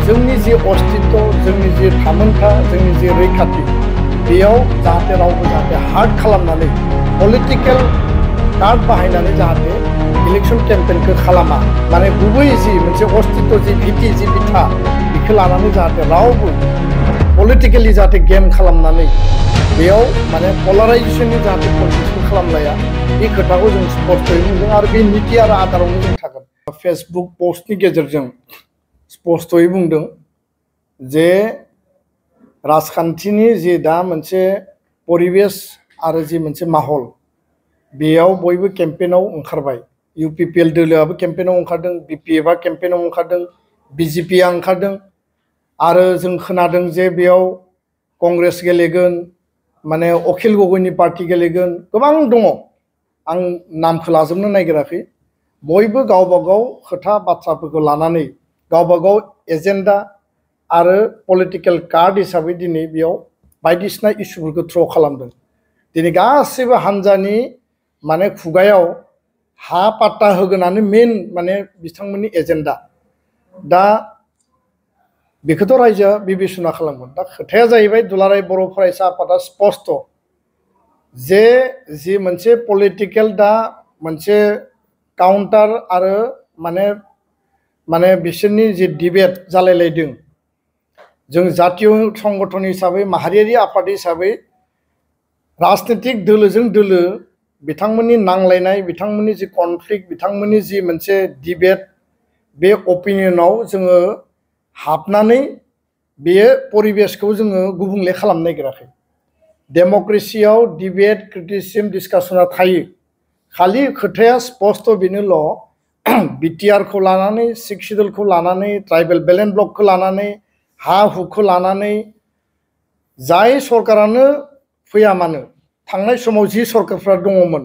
जोंनि जे अस्तित्व जोंनि जे थामोनथा जोंनि जे रैखाथि बेयाव जाहाथे रावबो जाहाथे हार्ड खालामनानै पलिटिकल कार्ड बाहायनानै जाहाथे इलेक्शन केम्पेनखौ खालामा माने गुबै जि मोनसे अस्तित्व जि भिटि जि बिथा बेखौ लानानै जाहाथे रावबो पलिटिकली जाहाथे गेम खालामनानै बेयाव माने पलाराइजेशननि जाहाथे पलिटिक्सखौ खालामलाया बे खोथाखौ जों स्पष्टयै बुंदों आरो बे नीति आरो आदारावनो जों थागोन। फेसबुक पस्टनि गेजेरजों स्पष्टयै बुंदों जे राजखान्थिनि जि दा मोनसे परिबेश आरो जि मोनसे माहल बेयाव बयबो केम्पेनाव ओंखारबाय। इउपिपिएल दोलोआबो केम्पेनाव ओंखारदों, बिपिएफआ केम्पेनाव ओंखारदों, बिजेपिआ ओंखारदों आरो जों खोनादों जे बेयाव कंग्रेस गेलेगोन, माने अखिल गगैनि पार्टी गेलेगोन, गोबां दङ। आं नामखौ लाजोबनो नागिराखै। बयबो गावबा गाव खोथा बाथ्राफोरखौ लानानै गावबा गाव एजेन्डा आरो पलिटिकल कार्ड हिसाबै दिनै बेयाव बायदिसिना इस्युफोरखौ थ्र' खालामदों। दिनै गासैबो हान्जानि माने खुगायाव हा पाट्टा होगोनानो मेन माने बिथांमोननि एजेन्डा। दा बेखौथ' रायजोआ बिबेसना खालामगोन। दा खोथाया जाहैबाय दुलाराय बर' फरायसा आफादा स्पष्ट जे जि मोनसे पलिटिकल दा मोनसे काउन्टार आरो माने बिसोरनि जि डिबेट जालायलायदों, जों जातीय संगठन हिसाबै माहारियारि आफाद हिसाबै राजनीतिक दोलोजों दोलो बिथांमोननि नांलायनाय, बिथांमोननि जि कनफ्लिक्ट, बिथांमोननि जि मोनसे डिबेट, बे अपिनियनाव जोङो हाबनानै बेयो परिबेशखौ जोङो गुबुंले खालामनो नागिराखै। डेम'क्रेसियाव डिबेट, क्रिटिसिजम, डिसकासना थायो। खालि खोथाया स्पष्ट बेनोल' बिटिआरखौ लानानै, सिक्स सिडुलखौ लानानै, ट्राइबेल बेलेन्स ब्लकखौ लानानै, हा हुखौ लानानै जाय सरकारानो फैया मानो थांनाय समाव जि सरकारफ्रा दङमोन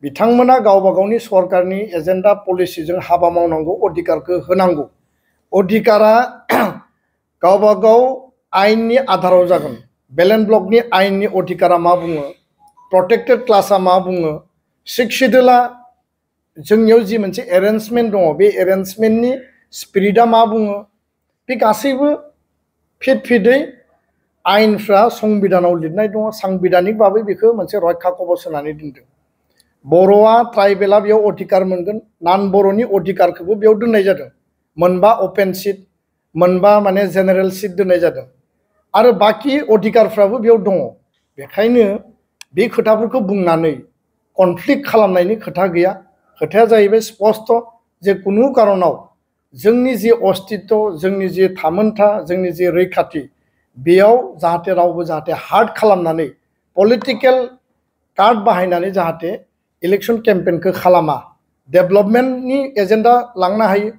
बिथांमोना गावबा गावनि सरकारनि एजेन्डा पलिसिजों हाबा मावनांगौ, अधिकारखौ होनांगौ। अधिकारा गावबा गाव आयेननि आधाराव जागोन। बेलेन्स ब्लकनि आयेननि अधिकारा मा बुङो, प्रटेक्टेड क्लासआ मा बुङो, सिक्स सिडुलआ जोंनियाव जि मोनसे एरेन्जमेन्ट दङ बे एरेन्जमेन्टनि स्पिरिटआ मा बुङो, बे गासैबो फिदै आयेनफ्रा संबिधानाव लिरनाय दङ। सांबिधानिक भाबै बेखौ मोनसे रैखा कवच होनानै दोनदों। बर'आ ट्राइबेला बेयाव अधिकार मोनगोन, नान बर'नि अधिकारखौबो बेयाव दोननाय जादों। मोनबा अपेन सिट, मोनबा माने जेनेरेल सिट दोननाय जादों आरो बाखि अधिकारफ्राबो बेयाव दङ। बेखायनो बे खोथाफोरखौ बुंनानै कनफ्लिक्ट खालामनायनि खोथा गैया। खोथाया जाहैबाय स्पष्ट जे कुनु कारनाव जोंनि जि अस्तित्व, जोंनि जि थामोनथा, जोंनि जि रैखाथि बेयाव जाहाथे रावबो जाहाथे हार्ड खालामनानै पलिटिकल कार्ड बाहायनानै जाहाथे इलेक्शन केम्पेनखौ खालामा। डेभेलपमेन्टनि एजेन्डा लांनो हायो,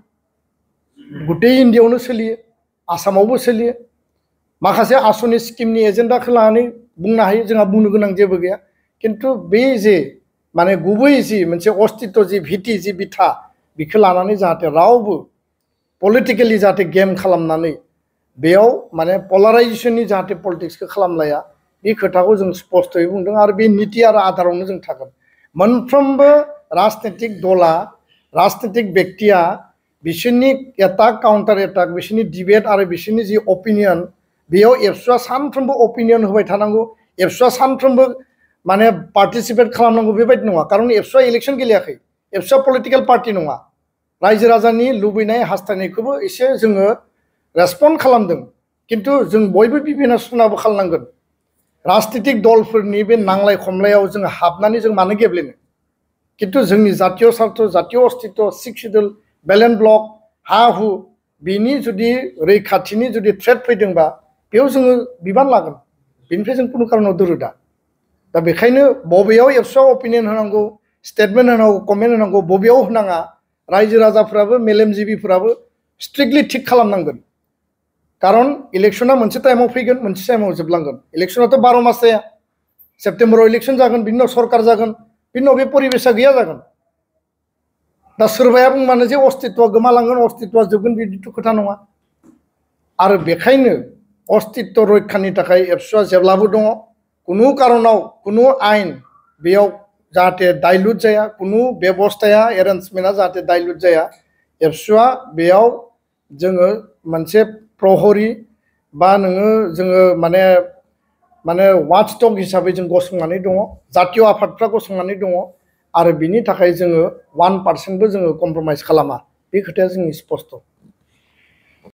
गोटेइ इन्डियायावनो सोलियो, आसामावबो सोलियो। माखासे आसनि स्किमनि एजेन्डाखौ लानानै बुंनो हायो, जोंहा बुंनो गोनां जेबो गैया। खिन्थु बे जे माने गुबै जि मोनसे अस्तित्व जि भिटि जि बिथा बेखौ लानानै जाहाथे रावबो पलिटिकली जाहाथे गेम खालामनानै बेयाव माने पलाराइजेशननि जाहाथे पलिटिक्सखौ खालामलाया बे खोथाखौ जों स्पष्टयै बुंदों आरो बे नीति आरो आधारावनो जों थागोन। मोनफ्रोमबो राजनीतिक दला, राजनीतिक व्यक्तिया बिसोरनि एटाक काउन्टार एटाक, बिसोरनि डिबेट आरो बिसोरनि जि अपिनियन बेयाव एबसुआ सानफ्रोमबो अपिनियन होबाय थानांगौ, एबसुआ सानफ्रोमबो माने पार्टिसिपेट खालामनांगौ बेबायदि नङा। खारन एबसुआ इलेक्शन गेलेयाखै, एबसुआ पलिटिकल पार्टी नङा। रायजो राजानि लुबैनाय हास्थायनायखौबो एसे जोङो रेसपन्ड खालामदों, खिन्थु जों बयबो बिबेचनाबो खालामनांगोन। राजनीतिक दलफोरनि बे नांलाय खमलायाव जों हाबनानै जों मानो गेब्लेनो? खिन्थु जोंनि जातीय स्वार्थ, जातीय अस्तित्व, सिक्स सिडुल, बेलेन्स ब्लक, हा हु बिनि जुदि रैखाथिनि जुदि थ्रेट फैदोंबा बेयाव जोङो बिबान लागोन। बेनिफ्राय जों कुनु कारनाव दोरोदा। दा बेखायनो बबेयाव एबसुआ अपिनियन होनांगौ, स्टेटमेन्ट होनांगौ, कमेन्ट होनांगौ, बबेयाव होनाङा रायजो राजाफ्राबो मेलेमजिबिफ्राबो स्ट्रिक्टलि थिक खालामनांगोन। कारन इलेक्शना मोनसे टाइमाव फैगोन, मोनसे टाइमाव जोबलांगोन। इलेक्शनाथ' 12 मास जाया। सेप्तेम्बराव इलेक्शन जागोन, बिनि उनाव सरकार जागोन, बिनि उनाव बे परिबेशा गैया जागोन। दा सोरबाया बुंबानो जे अस्तित्वआ गोमालांगोन, अस्तित्वआ जोबगोन, बिदिथ' खोथा नङा। आरो बेखायनो अस्तित्व रैखानि थाखाय एबसुआ जेब्लाबो दङ। कुनु कारनाव कुनु आयेन बेयाव जाहाथे डाइल्युट जाया, कुनु बेबस्थाया एरेन्जमेन्टआ जाहाथे डाइल्युट जाया, एबसुआ बेयाव जोङो मोनसे प्रहरी बा नोङो जोङो माने माने वाचडग हिसाबै जों गसंनानै दङ जातीय आफादफ्रा गसंनानै दङ आरो बिनि थाखाय जोङो 1% बो जोङो कमप्रमाइज खालामा बे खोथाया जोंनि स्पष्ट